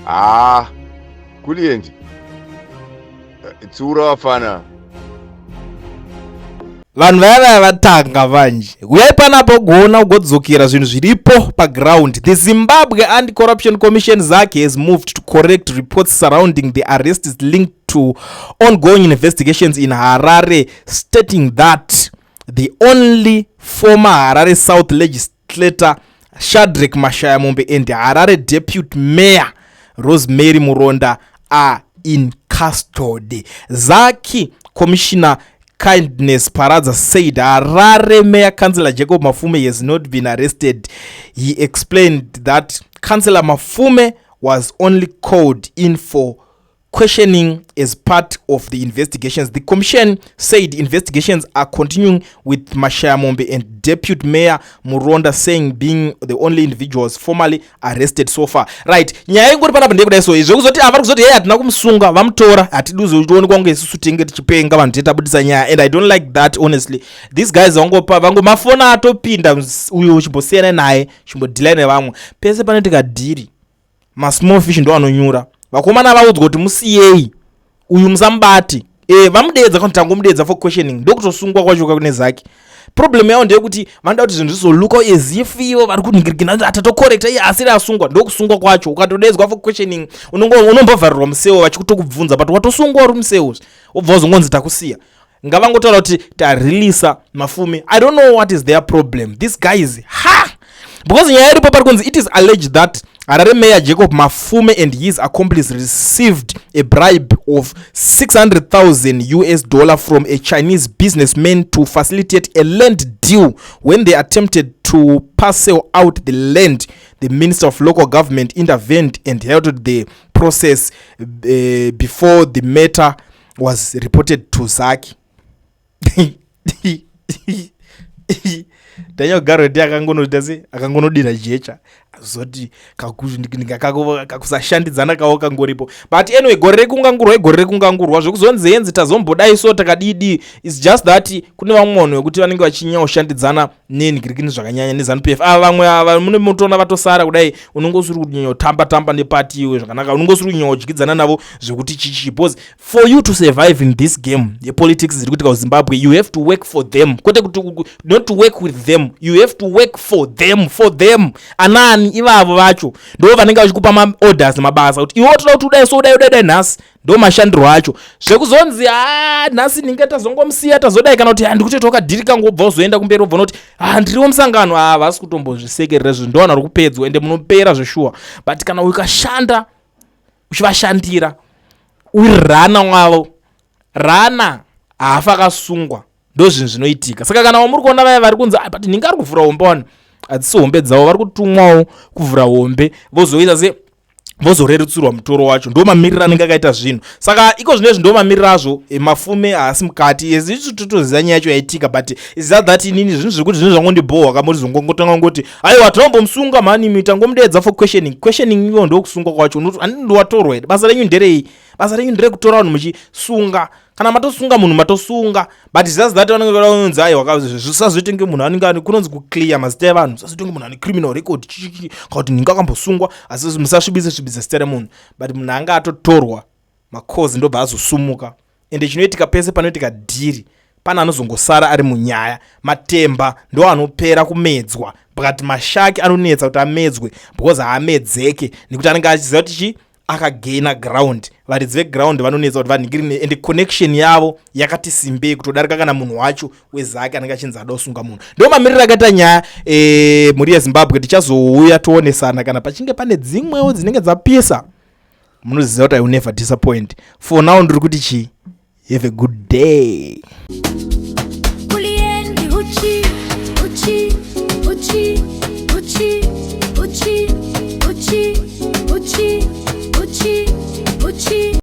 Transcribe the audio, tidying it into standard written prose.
Haa Kulient tsiura vafana. Vanhu vaya vaya vatanga manje. Huyai panapa ugoona ugodzokera zvinhu zviripo paground. The Zimbabwe Anti-Corruption Commission ZAC has moved to correct reports surrounding the arrests linked to ongoing investigations in Harare, stating that the only former Harare South legislator Shadrack Mashayamombe and Harare Deputy Mayor Rosemary Muronda are in custody. ZAC Commissioner Kindness Paradza said Harare Mayor Councillor Jacob Mafume has not been arrested. He explained that Councillor Mafume was only called in for questioning as part of the investigations. The commission said investigations are continuing with Mashayamombe and Deputy Mayor Muronda saying being the only individuals formally arrested so far. Right, nyaya ingori panapa ndeyekudai so izvo kuzoti avari kuzoti hey hatina kumusunga vamutora hatidi kuzoonekwa kunge isusu tinge tichipenga vanhu titabudisa nyaya and I don't like that honestly. These guys vangopa vango mafona atopinda uyo uchimbosiyana naye chimbodhila nevamwe pese panoitika dhiri masmall fish ndo anonyura vakomana vaudzwa kuti musiyei uyu musamubati e, vamudeedza kana tangomudeedza for questioning ndokutosungwa kwacho kune zake problem yavo ndeyekuti vanoda kuti zvinhu zvizoluka as if ivo vari kunhingirikina atatocorrecta iye asiri asungwa ndokusungwa kwacho ukatodeedzwa for questioning unombovharirwa museo vachikutokubvunza but watosungwa uri museo wobva wazongonzi takusiya ngavangotaura kuti tareleasa Mafume. I don't know what is their problem, these guys, ha, because nyaya iripo pari kunzi it is alleged that Harare Mayor Jacob Mafume and his accomplice received a bribe of 600,000 US dollar from a Chinese businessman to facilitate a land deal. When they attempted to parcel out the land, the Minister of Local Government intervened and halted the process before the matter was reported to ZAC. Daniel Garrett akangonoita se akangonodira jecha zoti kakusashandidzana kavo kangoripo. But anyway, gore rekungangurwa igore rekungangurwa zvekuzonzi henzi tazombodai so takadidi. It's just that kune vamwe vanhu vekuti vanenge vachinyanya kushandidzana nenhingirikini zvakanyanya neZANU PF. Ava vamwe ava mune mutoona vatosara kudai, unenge usiri kunyanya kutamba tamba nepati iwe zvakanaka, unenge usiri kunyanya kudyidzana navo zvekuti chichi, because for you to survive in this game yepolitics dziri kuitika kuZimbabwe, you have to work for them, kwete kuti not to work with them. You have to work for them, for them. Anani ivavo vacho ndo vanenge vachikupa maorders, mabasa kuti iwe toda kuti udai so udai udai dai nhasi. Ndo mashandiro acho. Zvekuzonzi ha nhasi ninge tazongomusiya tazodai kana kuti handikutoita kadhiri kangu wobva uzoenda kumberi wobva unoti ha ndiriwo musangano, ha vasi kutombozvisekerera izvo. Ndo vanhu vari kupedzwa ende munopera zveshuwa. But kana ukashanda uchivashandira uri rana wavo, rana haafa akasungwa. Ndo zvinhu zvinoitika. Saka kana wamuri kuona vaya vari kunzi, ah, but ninge ari kuvhura hombe, wani hadzisi hombe dzavo, vari kutumwawo kuvhura hombe, vozoita se vozorerutsirwa mutoro wacho. Ndo mamiriro anenge akaita zvinhu. Saka iko zvinezvi ndo mamiriro azvo. Mafume haasi mukati isu totoziva nyaya yacho yaitika, but is that inini zvinhu zviri kuti zvinhu zvangondibhohwa kamuri zvongongotanga ngoti aiwa tinombomusunga mhani, tangomudeedza for questioning. Questioning iyo ndokusungwa kwacho. Handiti ndowatorwa here? Basa renyu nderei? Basa renyu nderekutora vanhu muchisunga. Kana matosunga munhu, matosunga. But just that vanenge vaunzi aiwa zvisazoite nge munhu anenge ane kunonzi kuclear mazita evanhu, zvisazoite nge munhu ane criminal record chichii kana kuti nhinge akambosungwa, asi musasvibise svibise zita remunhu. But munhu anga atotorwa makozi ndobva azosumuka. Ende chinoitika pese panoitika dhiri pane anozongosara ari munyaya. Matemba ndo anopera kumedzwa, but mashaki anonetsa kuti amedzwe because haamedzeke nekuti anenge achiziva kuti chi akagaina ground. Varidzi veground vanonetsa kuti vanhingirine, and connection yavo yakati simbei kutodarika kana munhu wacho wezake anenge achinzi ada kusunga munhu. Ndo mamiriro akaita nyaya. Mhuri yeZimbabwe, tichazouya toonesana kana pachinge pane dzimwewo dzinenge dzapisa. Munoziva kuti I will never disappoint. For now ndiri kuti chii, have a good day. Kuliendi huchi.